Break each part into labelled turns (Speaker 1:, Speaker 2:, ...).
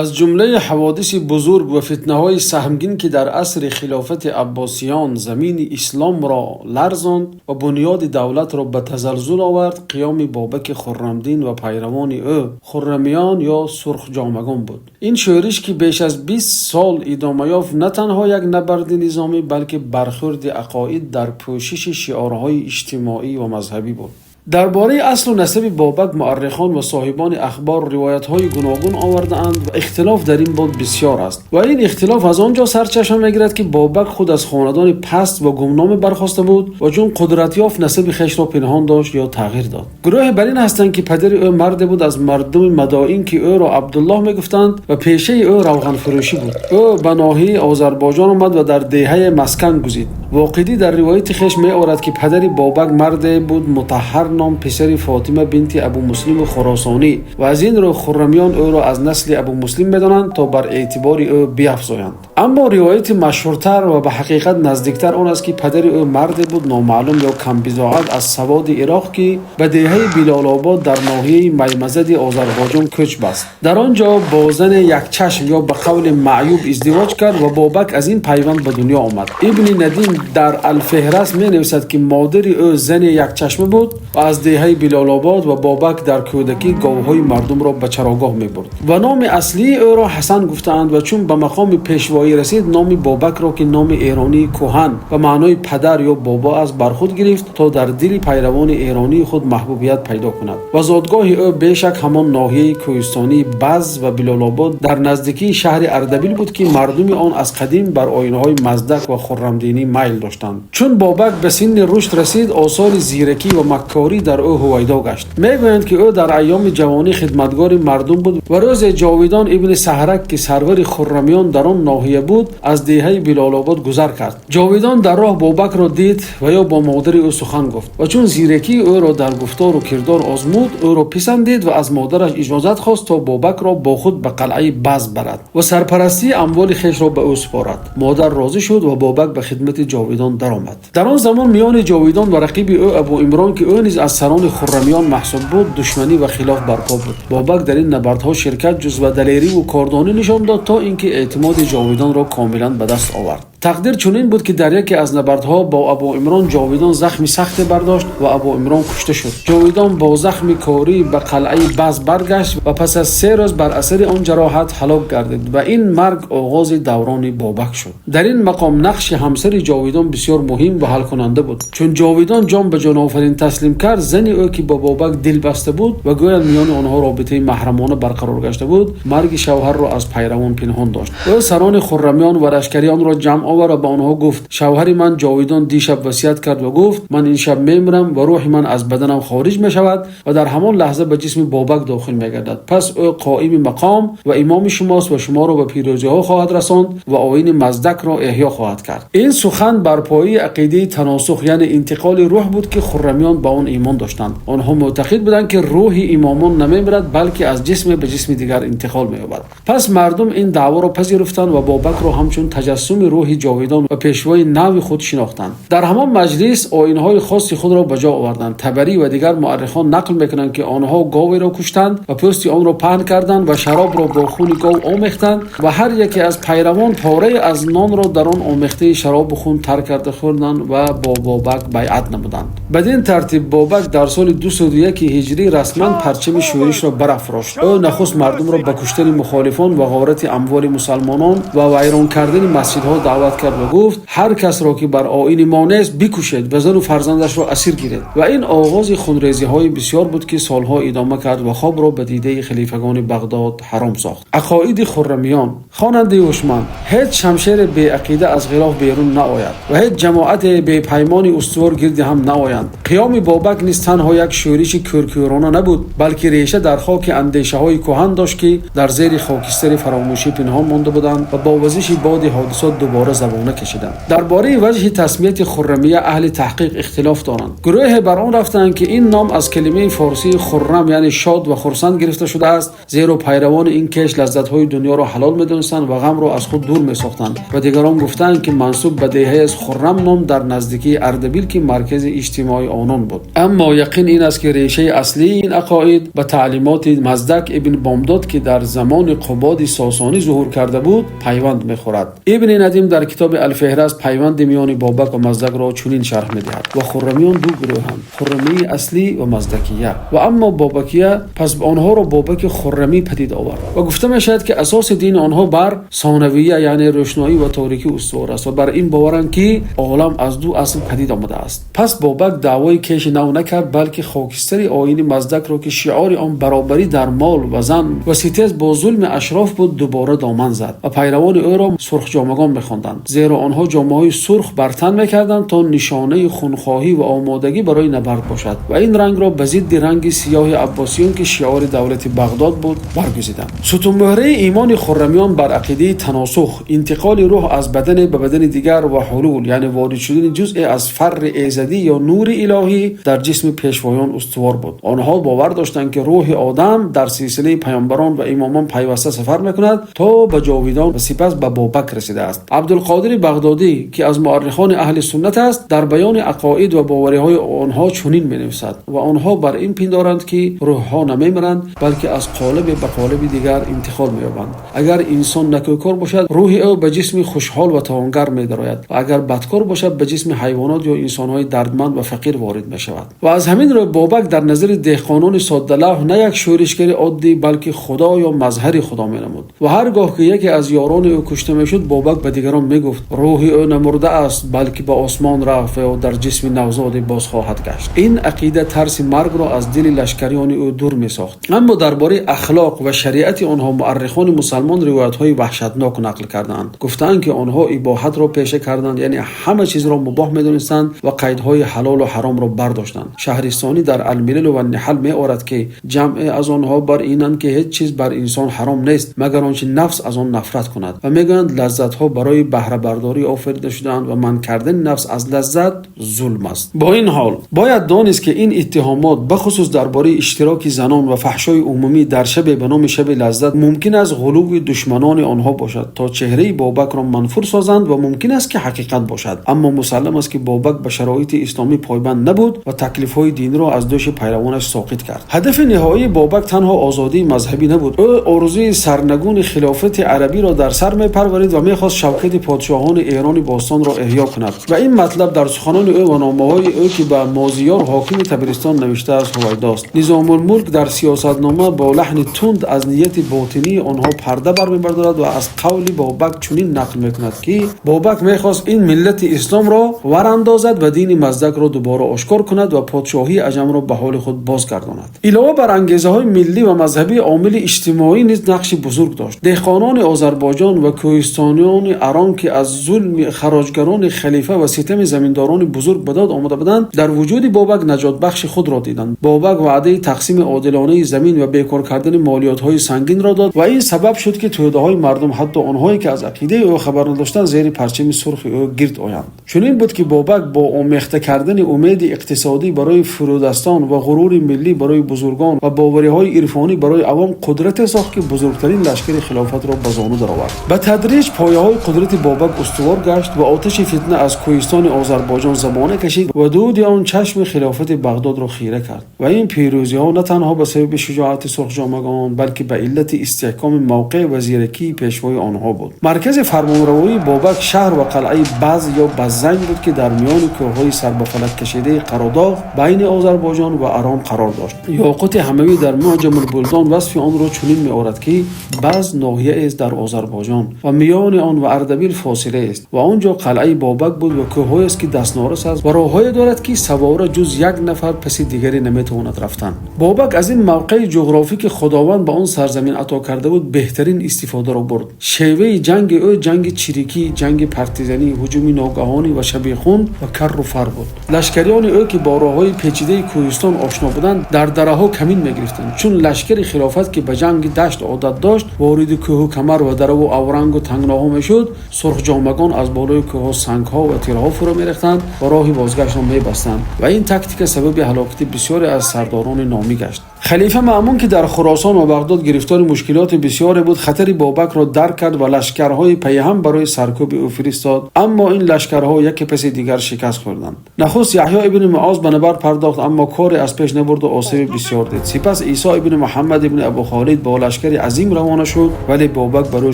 Speaker 1: Аз ҷумлаи ҳаводиси бузург ва фитнаҳои саҳмгин, ки дар асри хилофати Аббосиён замини исломро ларзонд ва бунёди давлатро ба тазалзул овард, қиёми Бобаки Хуррамдин ва пайравони ӯ, хуррамиён ё сурхҷомагон, буд. Ин шӯриш, ки беш аз 20 сол идома ёфт, на танҳо як набарди низомӣ, балки бархӯрди ақоид дар пӯшиши шиорҳои иҷтимоӣ ва мазҳабӣ буд. Дар бораи аслу насаби Бобак муаррихон ва соҳибони ахбор ривоятҳои гуногун овардаанд ва ихтилоф дар ин боб бисёр аст. Ва ин ихтилоф аз он ҷо сарчашма мегирад, ки Бобак худ аз хонадони паст ва гумноме бархоста буд ва чун қудрат ёфт, насаби хешро пинҳон дошт ё тағйир дод. Гурӯҳе бар ин ҳастанд, ки падари ӯ марде буд аз мардуми Мадоин, ки ӯро Абдуллоҳ мегуфтанд ва пешаи ӯ равғанфурӯшӣ буд. Ӯ ба ноҳияи Озарбойҷон омад ва дар деҳаи маскан гузид. Воқидӣ дар ривояти хеш меорад, ки падари Бобак марде буд Мутаҳҳар ном, писари Фотима бинти Абу Муслими Хуросонӣ, ва аз ин рӯ хуррамиён ӯро аз насли Абу Муслим медонанд, то бар эътибори ӯ биафзоянд. Аммо ривояти машҳуртар ва ба ҳақиқат наздиктар он аст, ки падари ӯ марде буд номаълум ё камбизоат аз Саводи Ироқ, ки ба деҳаи Билолобод дар ноҳияи Маймазади Озарбойҷон кӯч баст. Дар он ҷо бо зане якчашм ё ба қавли маъюб издивоҷ кард ва Бобак аз ин пайванд ба дунё омад. Ибни Надим дар Алфеҳраст менависад, ки модари ӯ зане якчашма буд ва аз деҳаи Билолобод ва Бобак дар кӯдакӣ говҳои мардумро ба чарогоҳ мебурд. Ва номи аслии ӯро Ҳасан гуфтаанд. Ва чун ба мақоми пешвоӣ расид, номи Бобакро, ки номи эронии кӯҳан ба маънои падар ё бобо аст, бар худ гирифт, то дар дили пайравони эронии худ маҳбубият пайдо кунад. Ва зодгоҳи ӯ бешак ҳамон ноҳияи кӯҳистонии Баз ва Билолобод дар наздикии шаҳри Ардабил буд, ки мардуми он аз қадим бар оинҳои Маздак ва хуррамдинӣ майл доштанд. Чун Бобак ба синни рушд расид, осори зиракӣ ва маккорӣ дар ӯ ҳувайдо гашт. Мегӯянд, ки ӯ дар айёми ҷавонӣ хидматгори мардум буд ва рӯзе Ҷовидон ибни Саҳрак, ки сарвари хуррамиён дар он ноҳия буд, аз деҳаи Билолобод гузар кард. Ҷовидон дар роҳ Бобакро дид ва ё бо модари ӯ сухан гуфт ва чун зиракии ӯро дар гуфтору кирдор озмуд, ӯро писандид ва аз модараш иҷозат хост, то Бобакро бо худ ба қалъаи Баз барад ва сарпарастии амволи хешро ба ӯ супорад. Модар розӣ шуд ва Бобак ба хидмати Ҷовидон даромад. Дар он замон миёни Ҷовидон ва рақиби ӯ Абу Имрон, ки ӯ низ аз сарони хуррамиён маҳсуб буд, душманӣ ва хилоф барпо буд. Бобак дар ин набардҳо ширкат ҷуст ва далериву кордонӣ нишон дод, то ин ки эътимоди Ҷовидонро комилан ба даст овард. Тақдир чунин буд, ки дар яке аз набардҳо бо Абу Имрон Ҷовидон захми сахте бардошт ва Абу Имрон кушта шуд. Ҷовидон бо захми корӣ ба қалъаи Баз баргашт ва пас аз 3 рӯз бар асари он ҷароҳат ҳалок гардид ва ин марг оғози даврони Бобак шуд. Дар ин мақом нақши ҳамсари Ҷовидон бисёр муҳим ва ҳалкунанда буд. Чун Ҷовидон ҷон ба ҷонофарин таслим кард, зани ӯ, ки бо Бобак дил баста буд ва гӯянд миёни онҳо робитаи маҳрамона барқарор гашта буд, марги шавҳарро аз пайравон пинҳон дошт. Ӯ сарони хуррамиён ва лашкариёнро ҷамъ овард ва ба онҳо гуфт: «Шавҳари ман Ҷовидон дишаб васият кард ва гуфт: ман ин шаб мемирам ва рӯҳи ман аз баданам хориҷ мешавад ва дар ҳамон лаҳза ба ҷисми Бобак дохил мегардад. Пас ӯ қоими мақом ва имоми шумост ва шуморо ба пирӯзиҳо хоҳад расонд ва оини Маздакро эҳё хоҳад кард». Ин сухан бар пояи ақидаи таносух, яъне интиқоли рӯҳ буд, ки хуррамиён ба он имон доштанд. Онҳо мӯътақид буданд, ки рӯҳи имомон намемирад, балки аз ҷисме ба ҷисми дигар интиқол меёбад. Пас мардум ин даъворо пазируфтанд ва Бобакро ҳамчун таҷассуми рӯҳи Ҷовидон ва пешвои нави худ шинохтанд. Дар ҳамон маҷлис оинҳои хоси худро ба ҷо оварданд. Табарӣ ва дигар муаррихон нақл мекунанд, ки онҳо говеро куштанд ва пӯсти онро паҳн карданд ва шаробро бо хуни гов омехтанд ва ҳар яке аз пайравон порае аз нонро дар он омехтаи шаробу хун тар карда хӯрданд ва бо Бобак байъат намуданд. Бадин тартиб Бобак дар соли 201 ҳиҷрӣ расман парчами шӯришро барафрошт. Ӯ нахуст мардумро ба куштани мухолифон ва ғорати амволи мусалмонон ва вайрон кардани масҷидҳо даъват кард ва гуфт: «Ҳар касро, ки бар оини мо нест, бикушед ва зану фарзандашро асир гиред». Ва ин оғози хунрезиҳои бисёр буд, ки солҳо идома кард ва хобро ба дидаи халифагони Бағдод ҳаром сохт. Ақоиди хуррамиён. Хонандаи ҳушманд, ҳеҷ шамшери беақида аз ғилоф берун наояд ва ҳеҷ ҷамоате бепаймони устувор гирди ҳам наоянд. Қиёми Бобак низ танҳо як шӯриши кӯркӯрона набуд, балки реша дар хоки андешаҳои кӯҳан дошт, ки дар зери хокистари фаромӯшӣ пинҳон монда буданд ва бо вазиши боди ҳодисот дубора забона кашиданд. Дар бораи ваҷҳи тасмияти Хуррамия аҳли таҳқиқ ихтилоф доранд. Гурӯҳе бар он рафтанд, ки ин ном аз калимаи форсии хуррам, яъне шод ва хурсанд гирифта шудааст, зеро пайравони ин кеш лаззатҳои дунёро ҳалол медонистанд ва ғамро аз худ дур месохтанд. Ва дигарон гуфтанд, ки мансуб ба деҳае аз Хуррам ном дар наздикии Ардабил, ки маркази иҷтимоии онон буд. Аммо яқин ин аст, ки решаи аслии ин ақоид ба таълимоти Маздак ибн Бомдод, ки дар замони Қубоди Сосонӣ зуҳур карда буд, пайванд мехӯрад. Ибни Надим дар китоби Ал-Фиҳрист пайванди миёни Бобак ва Маздакро чунин шарҳ медиҳад: ва хуррамиён ду гурӯҳанд: хуррамии аслӣ ва маздакия. Ва аммо бобакия, пас онҳоро Бобаки Хуррамӣ падид овард. Ва гуфта мешавад, ки асоси дини онҳо бар сонавия, яъне рӯшноӣ ва торикӣ устувор аст ва бар ин боваранд, ки олам аз ду асл падид омадааст. Пас Бобак даъвои кеши нав накард, балки хокистари оини Маздакро, ки шиори он баробарӣ дар мол ва зан ва ситез бо зулми ашроф буд, дубора доман зад ва пайравони ӯро сурхҷомагон мехонданд, зеро онҳо ҷомаҳои сурх бар тан мекарданд, то нишонаи хунхоҳӣ ва омодагӣ барои набард бошад ва ин рангро ба зидди ранги сиёҳи аббосиён, ки шиори давлати Бағдод буд, баргузиданд. Сутунмуҳраи имони хуррамиён бар ақидаи таносух, интиқоли рӯҳ аз бадане ба бадани дигар, ва ҳулул, яъне ворид шудани ҷузъе аз фарри эзадӣ ё нури илоҳӣ дар ҷисми пешвоён устувор буд. Онҳо бовар доштанд, ки рӯҳи одам дар силсилаи паёмбарон ва имомон пайваста сафар мекунад то ба ҷовидон ва сипас ба Бобак расидааст. Абдулқодири Бағдодӣ, ки аз муаррихони аҳли суннат аст, дар баёни ақоид ва бовариҳои онҳо чунин менависад: ва онҳо бар ин пиндоранд, ки рӯҳҳо намемиранд, балки аз қолабе ба қолаби дигар интиқол меёбанд. Агар инсон некӯкор бошад, рӯҳи ӯ ба ҷисми хушҳол ва тавонгар медарояд ва агар бадкор бошад, ба ҷисми ҳайвонот ё инсонҳои дардманд ва фақир ворид мешавад. Ва аз ҳамин рӯ Бобак дар назари деҳқонони соддалавҳ на як шӯришгари оддӣ, балки худо ё мазҳари худо менамуд. Ва ҳаргоҳ ки яке аз ёрони ӯ кушта мешуд, Бобак ба дигарон мегуфт: рӯҳи ӯ намурда аст, балки ба осмон рафт ва ё дар ҷисми навзоде боз хоҳад гашт. Ин ақида тарси маргро аз дили лашкариёни ӯ дур месохт. Аммо дар бораи ахлоқ ва шариати онҳо муаррихони мусалмон ривоятҳои ваҳшатнок нақл кардаанд. Гуфтаанд, ки онҳо ибоҳатро пеша карданд, яъне ҳама чизро мубоҳ медонистанд ва қайдҳои ҳалолу ҳаромро бардоштанд. Шаҳристонӣ дар Ал-Милал ва Ниҳал меорад, ки ҷамъе аз онҳо бар инанд, ки ҳеҷ чиз бар инсон ҳаром нест, магар он чи нафс аз он нафрат кунад, ва мегӯянд лаззатҳо барои баҳрабардорӣ офарида шудаанд ва манъ кардани нафс аз лаззат зулм аст. Бо ин ҳол бояд донист, ки ин иттиҳомот, бахусус дар бораи иштироки занон ва фаҳшои умумӣ дар шабе ба номи шаби лаззат, мумкин аст ғулуви душманони онҳо бошад, то чеҳраи Бобакро манфур созанд, ва мумкин аст, ки ҳақиқат бошад. Аммо мусаллам аст, ки Бобак ба шароити исломӣ пойбанд набуд ва таклифҳои диниро аз дӯши пайравонаш соқит кард. Ҳадафи ниҳоии Бобак танҳо озодии мазҳабӣ набуд. Ӯ орзуи сарнагуни хилофати арабиро дар сар мепарварид ва мехост шавкати подшоҳони Эрони бостонро эҳё кунад. Ва ин матлаб дар суханони ӯ ва номаҳои ӯ, ки ба Мозиёр, ҳокими Табаристон, навиштааст, ҳувайдост. Низомулмулк дар сиёсатнома бо лаҳни тунд аз нияти ботинии онҳо парда бармебардорад ва аз қавли Бобак чунин нақл мекунад, ки Бобак мехост ин миллати исломро варандозад ва дини Маздакро дубора ошкор кунад ва подшоҳии аҷамро ба ҳоли худ бозгардонад. Илова бар ангезаҳои миллӣ ва мазҳабӣ, омили иҷтимоӣ низ нақши бузург дошт. Деҳқонони Озарбойҷон ва кӯҳистониёни Арон, ки аз зулми хароҷгарони халифа ва ситами заминдорони бузург ба дод омада буданд, дар вуҷуди Бобак наҷотбахши худро диданд. Бобак ваъдаи тақсими одилонаи замин ва бекор кардани молиётҳои сангинро дод ва ин сабаб шуд, ки тӯдаҳои мардум, ҳатто онҳое ки аз ақидаи ӯ хабар надоштанд, зери парчами сурхи ӯ гирд оянд. Чунин буд, ки Бобак бо омехта кардани умеди иқтисодӣ барои фурӯдастон ва ғурури миллӣ барои бузургон ва бовариҳои ирфонӣ барои авом қудрате сохт, ки бузургтарин лашкари хилофатро ба зону даровард. Ба тадриҷ пояҳои қудрати Бобак устувор гашт ва оташи фитна аз кӯҳистони Озарбойҷон забона кашид ва дуди он чашми хилофати Бағдодро хира кард. Ва ин пирӯзиҳо на танҳо ба сабаби шуҷоати сурхҷомагон, балки ба иллати истиҳкоми мавқеъ ва зиракии пешвои онҳо буд. Маркази фармонравоии Бобак шаҳр ва қалъаи Баз ё Баззанг буд, ки дар миёни кӯҳҳои сар ба фалак кашидаи Қарадоғ байни Озарбойҷон ва Арон қарор дошт. Ёқути Ҳамавӣ дар Муъҷамул-Булдон васфи онро чунин меорад, ки Баз ноҳияест дар Озарбойҷон ва миёни он ва Ардабил фосилаест ва он ҷо қалъаи Бобак буд ва кӯҳҳоест, ки дастнорас аст ва роҳҳое дорад, ки савора ҷуз як нафар паси дигаре наметавонад рафтан. Бобак аз ин мавқеи ҷуғрофӣ, ки Худованд ба он сарзамин ато карда буд, беҳтарин истифодаро бурд. Шеваи ҷанги ӯ ҷанги чирикӣ, ҷанги партизанӣ, ҳуҷуми ногаҳонӣ ва шабихун ва карру фар буд. Лашкариёни ӯ, ки бо роҳҳои печидаи кӯҳистон ошно буданд, дар дараҳо камин мегирифтанд. Чун лашкари хилофат, ки ба ҷанги дашт одат дошт, вориди кӯҳу камар ва дараву аврангу тангноҳо мешуд, Сурхҷомагон аз болои кӯҳҳо сангҳо ва тирҳо фурӯ мерехтанд ва роҳи бозгаштро мебастанд ва ин тактика сабаби ҳалокати бисёре аз сардорони номӣ гашт. Халифа Маъмун, ки дар Хуросон ва Бағдод гирифтори мушкилоти бисёре буд, хатари Бобакро дарк кард ва лашкарҳои пайҳам барои саркӯби ӯ фиристод. Аммо ин лашкарҳо яке паси дигар шикаст хӯрданд. Нахуст Яҳё ибни Муоз ба набард пардохт, аммо коре аз пеш набурд ва осеби бисёр дид. Сипас Исо ибни Муҳаммад ибни Абу Холид бо лашкари азим равона шуд, вале Бобак бар ӯ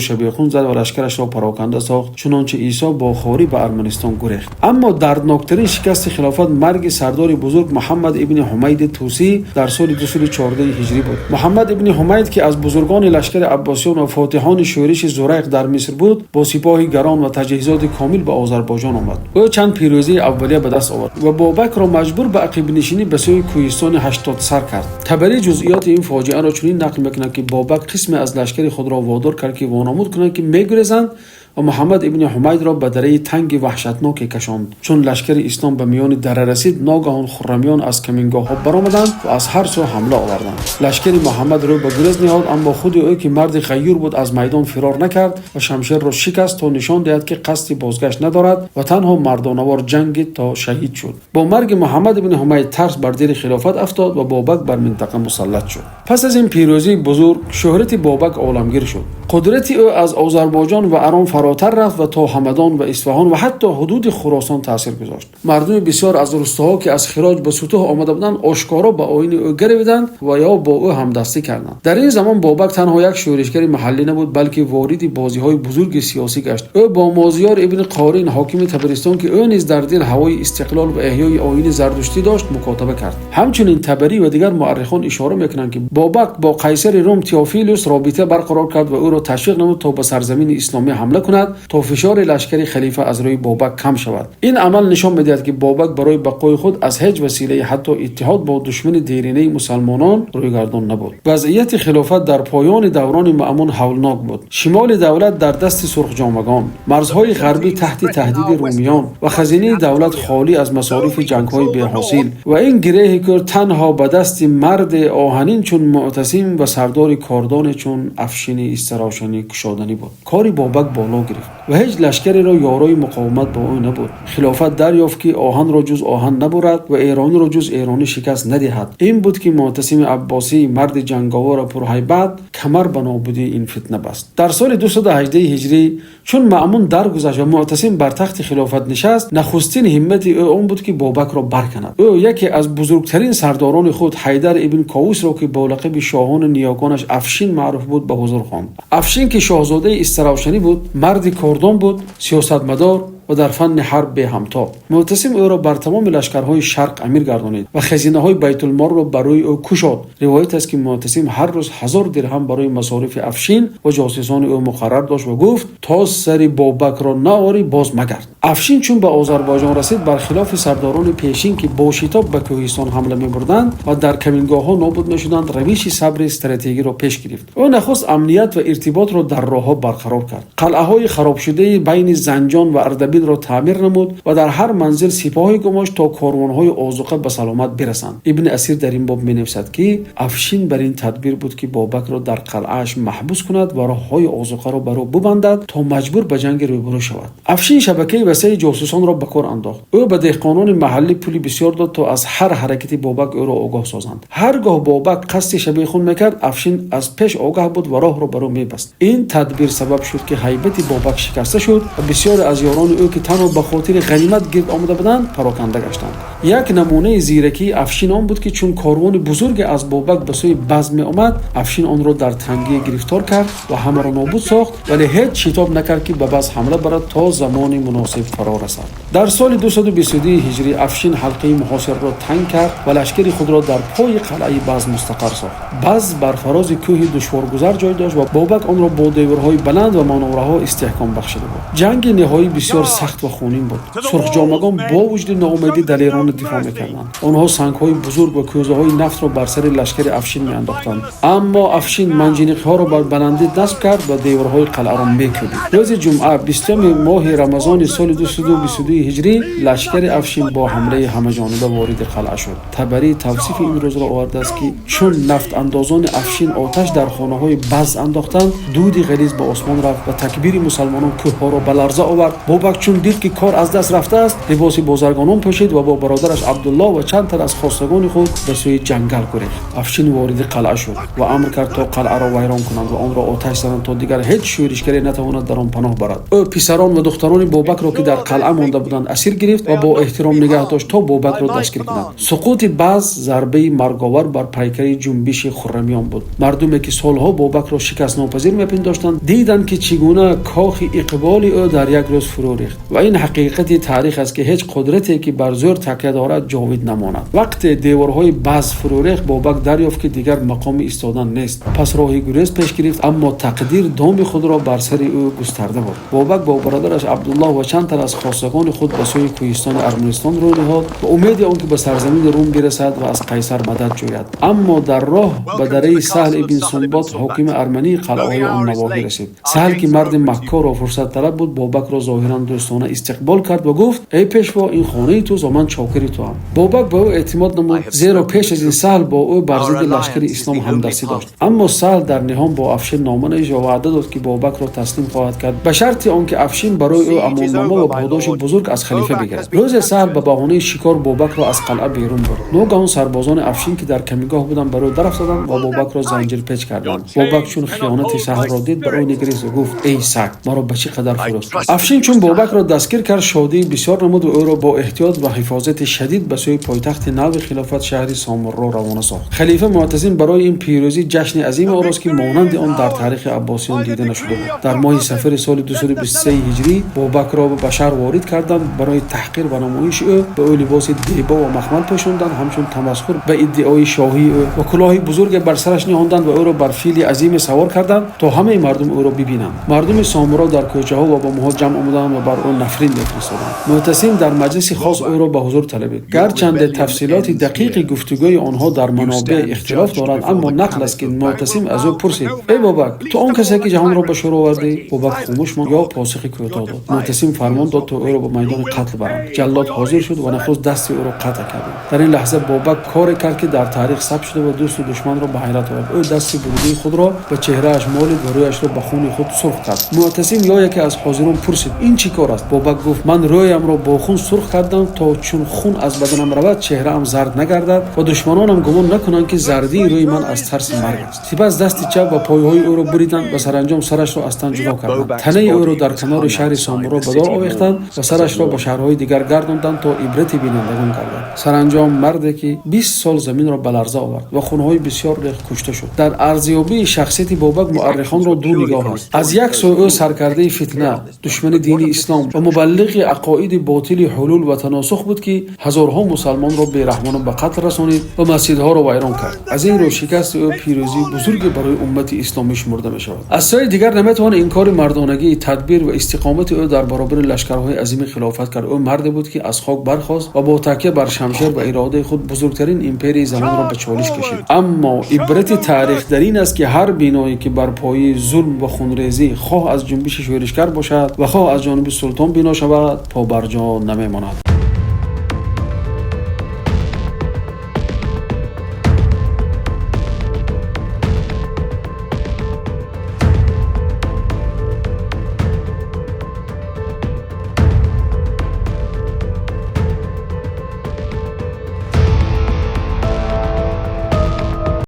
Speaker 1: шабехун зад ва лашкарашро пароканда сохт. Чунончи Исо бо хорӣ ба Арманистон гурехт. Аммо дардноктарин шикасти хилофат марги сардори бузург Муҳаммад ибни Ҳумайди Тусӣ дар соли 214 ҳиҷрӣ буд. Муҳаммад ибни Ҳумайд, ки аз бузургони лашкари аббосиён ва фотиҳони шӯриши Зурайқ дар Миср буд, бо сипоҳи гарон ва таҷҳизоти комил ба Озарбойҷон омад. Ӯ чанд пирӯзии аввалия ба даст овард ва Бобакро маҷбур ба ақибнишинӣ ба сӯи кӯҳистони 80 сар кард. Табарӣ ҷузъиёти ин фоҷиаро чунин нақл мекунад, ки Бобак қисме аз лашкари худро водор кард, ки вонамуд кунанд, ки мегурезанд, ва Муҳаммад ибни Ҳумайдро ба дараи танги ваҳшатноке кашонд. Чун лашкари ислом ба миёни дара расид, ногаҳон хуррамиён аз камингоҳҳо баромаданд ва аз ҳар сӯ ҳамла оварданд. Лашкари Муҳаммад рӯ ба гурез ниҳод, аммо худи ӯ, ки марди ғайюр буд, аз майдон фирор накард ва шамшерро шикаст, то нишон диҳад, ки қасди бозгашт надорад ва танҳо мардонавор ҷангид то шаҳид шуд. Бо марги Муҳаммад ибни Ҳумайд тарс бар дили хилофат афтод ва Бобак бар минтақа мусаллат шуд. Пас аз ин пирӯзии бузург шӯҳрати Бобак оламгир шуд. Қудрати ӯ аз Озарбойҷон ва Арон фаротар рафт ва то Ҳамадон ва Исфаҳон ва ҳатто ҳудуди Хуросон таъсир гузошт. Мардуми бисёр аз рустоҳо, ки аз хироҷ ба сутӯҳ омада буданд, ошкоро ба оини ӯ гаравиданд ва ё бо ӯ ҳамдастӣ карданд. Дар ин замон Бобак танҳо як шӯришгари маҳаллӣ набуд, балки вориди бозиҳои бузурги сиёсӣ гашт. Ӯ бо Мозиёр ибни Қорин, ҳокими Табаристон, ки ӯ низ дар дил ҳавои истиқлол ва эҳёи оини зардуштӣ дошт, мукотаба кард. Ҳамчунин Табарӣ ва дигар муаррихон ишора мекунанд, ки Бобак бо қайсари Рум Теофилус робита барқарор кард ва ӯро ташвиқ намуд, то ба сарзамини исломӣ ҳамла кунад, то фишори лашкари халифа аз рӯи Бобак кам шавад. Ин амал нишон медиҳад, ки Бобак барои бақои худ аз ҳеҷ василае, ҳатто иттиҳод бо душмани деринаи мусалмонон, рӯйгардон набуд. Вазъияти хилофат дар поёни даврони Маъмун ҳавлнок буд. Шимоли давлат дар дасти сурхҷомагон, марзҳои ғарбӣ таҳти таҳдиди румиён ва хазинаи давлат холӣ аз масорифи ҷангҳои беҳосил. Ва ин гиреҳи кӯр танҳо ба дасти марде оҳанин чун Муътасим ва сардори кордоне чун Афшини Истаравшанӣ кушоданӣ буд. Кори Бобак боло гирифт ва ҳеҷ лашкареро ёрои муқовимат бо ӯ набуд. Хилофат дарёфт, ки оҳанро ҷуз оҳан набурад ва эрониро ҷуз эронӣ шикаст надиҳад. Ин буд, ки Муътасими Аббосӣ, марди ҷанговару пурҳайбат, камар ба нобудии ин фитна баст. Дар соли 218 ҳиҷрӣ, чун Маъмун даргузашт ва Муътасим бар тахти хилофат нишаст, нахустин ҳиммати ӯ он буд, ки Бобакро барканад. Ӯ яке аз бузургтарин сардорони худ, Ҳайдар ибн Ковусро, ки бо лақаби шоҳони ниёгонаш Афшин маъруф буд, ба ҳузур хонд. Афшин, ки шоҳзодаи Истаравшанӣ буд, марди кордон буд, сиёсатмадор ва дар фанни ҳарб беҳамто. Муътасим ӯро бар тамоми лашкарҳои шарқ амир гардонид ва хазинаҳои байтулмолро барои ӯ кушод. Ривоят аст, ки Муътасим ҳар рӯз 1000 дирҳам барои масорифи Афшин ва ҷосусони ӯ муқаррар дошт ва гуфт: «То сари Бобакро наорӣ, боз магард». Афшин чун ба Озарбойҷон расид, бар хилофи сардорони пешин, ки бо шитоб ба кӯҳистон ҳамла мебурданд ва дар камингоҳҳо нобуд мешуданд, равиши сабри стратегиро пеш гирифт. Ӯ нахуст амният ва иртиботро дар роҳҳо барқарор кард, қалъаҳои харобшудаи байни Занҷон ва Ардабилро таъмир намуд ва дар ҳар манзил сипоҳе гумошт, то корвонҳои озуқа ба саломат бирасанд. Ибни Асир дар ин боб менависад, ки Афшин бар ин тадбир буд, ки Бобакро дар қалъааш маҳбус кунад ва роҳҳои озуқаро бар ӯ бубандад, то маҷбур ба ҷанги рӯбарӯ шавад. Афшин шабакаи васеи ҷосусонро ба кор андохт. Ӯ ба деҳқонони маҳаллӣ пули бисёр дод, то аз ҳар ҳаракати Бобак ӯро огоҳ созанд. Ҳар гоҳ Бобак қасди шабехун мекард, Афшин аз пеш огаҳ буд ва роҳро бар ӯ мебаст. Ин тадбир сабаб шуд, ки ҳайбати Бобак шикаста шуд ва бисёре аз ёрони ӯ, ки танҳо ба хотири ғанимат гирд омада буданд, пароканда гаштанд. Як намунаи зиракии Афшин он буд, ки чун корвони бузурге аз Бобак ба сӯи Базм меомад, Афшин онро дар тангӣ гирифтор кард ва ҳамаро нобуд сохт, вале ҳеҷ шитоб накард, ки ба Базм ҳамла барад, то замони муносиб фаро расад. Дар соли 222 ҳиҷрӣ Афшин ҳалқаи муҳосираро танг кард ва лашкари худро дар пои қалъаи Базм мустақар сохт. Базм бар фарози кӯҳи душворгузар ҷой дошт ва Бобак онро бо деворҳои баланд ва манораҳо истиҳком бахшида буд. Ҷанги ниҳоӣ бисёр сахт ва хунин буд. Сурхҷомагон бо вуҷуди ноумедӣ далерона дифоъ мекарданд. Онҳо сангҳои бузург ва кӯзаҳои нафтро бар сари лашкари Афшин меандохтанд. Аммо Афшин манҷиниқҳоро бар баландӣ насб кард ва деворҳои қалъаро мекӯбид. Рӯзи ҷумъа, 20-уми моҳи Рамазони соли 222 ҳиҷрӣ, лашкари Афшин бо ҳамлаи ҳамаҷониба вориди қалъа шуд. Табарӣ тавсифи ин рӯзро овардааст, ки чун нафтандозони Афшин оташ дар хонаҳои Баз андохтанд, дуди ғализ ба осмон рафт ва такбири мусалмонон кӯҳҳоро ба ларза овард. Бобак чун дид, ки кор аз даст рафтааст, либоси бозаргонон пӯшид ва бо бародараш Абдуллоҳ ва чанд тан аз хостагони худ ба сӯи ҷангал гурехт. Афшин вориди қалъа шуд ва амр кард, то қалъаро вайрон кунанд ва онро оташ зананд, то дигар ҳеҷ шӯришгаре натавонад дар он паноҳ барад. Ӯ писарон ва духтарони Бобакро, ки дар қалъа монда буданд, асир гирифт ва бо эҳтиром нигаҳ дошт, то Бобакро дастгир кунад. Суқути Баз зарбаи марговар бар пайкари ҷунбиши хуррамиён буд. Мардуме, ки солҳо Бобакро шикастнопазир мепиндоштанд, диданд, ки чӣ гуна кохи иқболи ӯ дар як рӯз фурӯ рехт. Ва ин ҳақиқати таърих аст, ки ҳеҷ қудрате, ки бар зӯр такя дорад, ҷовид намонад. Вақте деворҳои Баз фурӯ рехт, Бобак дарёфт, ки дигар мақоми истодан нест. Пас роҳи гурез пеш гирифт, аммо тақдир доми худро бар сари ӯ густарда буд. Бобак бо бародараш Абдуллоҳ ва чанд тан аз хостагони худ ба сӯи кӯҳистони Арманистон рӯ ниҳод, ба умеди он ки ба сарзамини Рум бирасад ва аз Қайсар мадад ҷӯяд. Аммо дар роҳ ба дараи Саҳл ибн Сунбот, ҳокими армании қалъаҳои он навоҳӣ, расид. Саҳл, ки марди маккор ва фурсатталаб буд, Бобакро зоҳиран дӯстона истиқбол кард ва гуфт: «Эй пешво, ин хонаи туст ва ман чокири туам». Бобак ба ӯ эътимод намуд, зеро пеш аз ин Саҳл бо ӯ бар зидди лашкари ислом ҳамдастӣ дошт. Аммо Саҳл дар ниҳон бо Афшин нома навишт ва ваъда дод, ки Бобакро таслим хоҳад кард, ба шарти он ки Афшин барои ӯ амоннома ва подоши бузург аз халифа бигирад. Рӯзе Саҳл ба баҳонаи шикор Бобакро аз қалъа берун бурд. Ногаҳон сарбозони Афшин, ки дар камингоҳ буданд, бар ӯ дарафтоданд ва Бобакро занҷирпеч карданд. Бобак чун хиёнати Саҳлро дид, ба ӯ нигарист ва гуфт: «Эй саг, маро ба чӣ қадар фурӯхтӣ?» Афшин чун Бобакро дастгир кард, шодии бисёр намуд ва ӯро бо эҳтиёт ва ҳифозати шадид ба сӯи пойтахти нави хилофат, шаҳри Сомурро, равона сохт. Халифа Муътасим барои ин пирӯзӣ ҷашни азиме орост, ки монанди он дар таърихи аббосиён дида нашуда буд. Дар моҳи сафари соли 223 ҳиҷрӣ Бобакро ба шаҳр ворид карданд. Барои таҳқир ва намоиши ӯ ба ӯ либоси дебо ва махмал пӯшонданд, ҳамчун тамасхур ба иддаои шоҳии ӯ, ва кулоҳи бузурге бар сараш ниҳонданд ва ӯро бар фили азиме савор карданд, то ҳамаи мардум ӯро бибинанд. Мардуми Сомуро дар кӯчаҳо ва бомҳо ҷамъ омаданд ва бар ӯ нафрин мефиристоданд. Муътасим дар маҷлиси хос ӯро ба ҳузур талабид. Гарчанде тафсилоти дақиқи гуфтугӯи онҳо дар манобеъ ихтилоф дорад, аммо нақл аст, ки Муътасим аз ӯ пурсид: «Эй Бобак, ту он касе, ки ҷаҳонро ба шӯр овардӣ?» Бобак хомӯш монд ё посухи кӯтоҳ дод. Муътасим фармон дод, то ӯро ба майдони қатл баранд. Ҷаллод ҳозир шуд ва нахуст дасти ӯро қатъ карданд. Дар ин лаҳза Бобак коре кард, ки дар таърих сабт шуда ва дӯсту душманро ба ҳайрат овард. Ӯ дасти буридаи худро ба чеҳрааш молид ва рӯяшро ба хуни худ сурх кард. Муътасим ё яке аз ҳозирон пурсид: «Ин чӣ кор аст?» Бобак гуфт: «Ман рӯямро бо хун сурх кардам, то чун хун аз баданам равад, чеҳраам зард нагардад ва душманонам гумон накунанд, ки зардии рӯи ман аз тарси марг аст». Сипас дасти чап ва пойҳои ӯро буриданд ва саранҷом сарашро аз тан ҷудо карданд. Танаи ӯро дар канори шаҳри Сомуро ба дор овехтанд ва сарашро ба шаҳрҳои дигар гардонданд, то ибрати бинандагон гардад. Саранҷом марде, ки 20 сол заминро ба ларза овард ва хунҳои бисёр рехт, кушта шуд. Дар арзёбии шахсияти Бобак муаррихонро ду нигоҳ аст. Аз як сӯ, ӯ саркардаи фитна, душмани дини ислом ва мубаллиғи ақоиди ботили ҳулул ва таносух буд, ки ҳазорҳо мусалмонро бераҳмона ба қатл расонид ва масҷидҳоро вайрон кард. Аз ин рӯ шикасти ӯ пирӯзии бузурге барои уммати исломӣ шумурда мешавад. Аз сӯи дигар, наметавон инкори мардонагӣ, тадбир ва истиқомати ӯ дар баробари лашкарҳои азими хилофат кард. Ӯ марде буд, ки аз хок бархост ва бо такя бар шамшер ва иродаи худ бузургтарин империяи замонро ба чолиш кашид. Аммо ибрати таърих дар ин аст, ки ҳар биное, ки бар пояи зулм ва хунрезӣ, хоҳ аз ҷунбиши шӯришгар бошад ва хоҳ аз ҷониби султон бино шавад, побарҷо намемонад.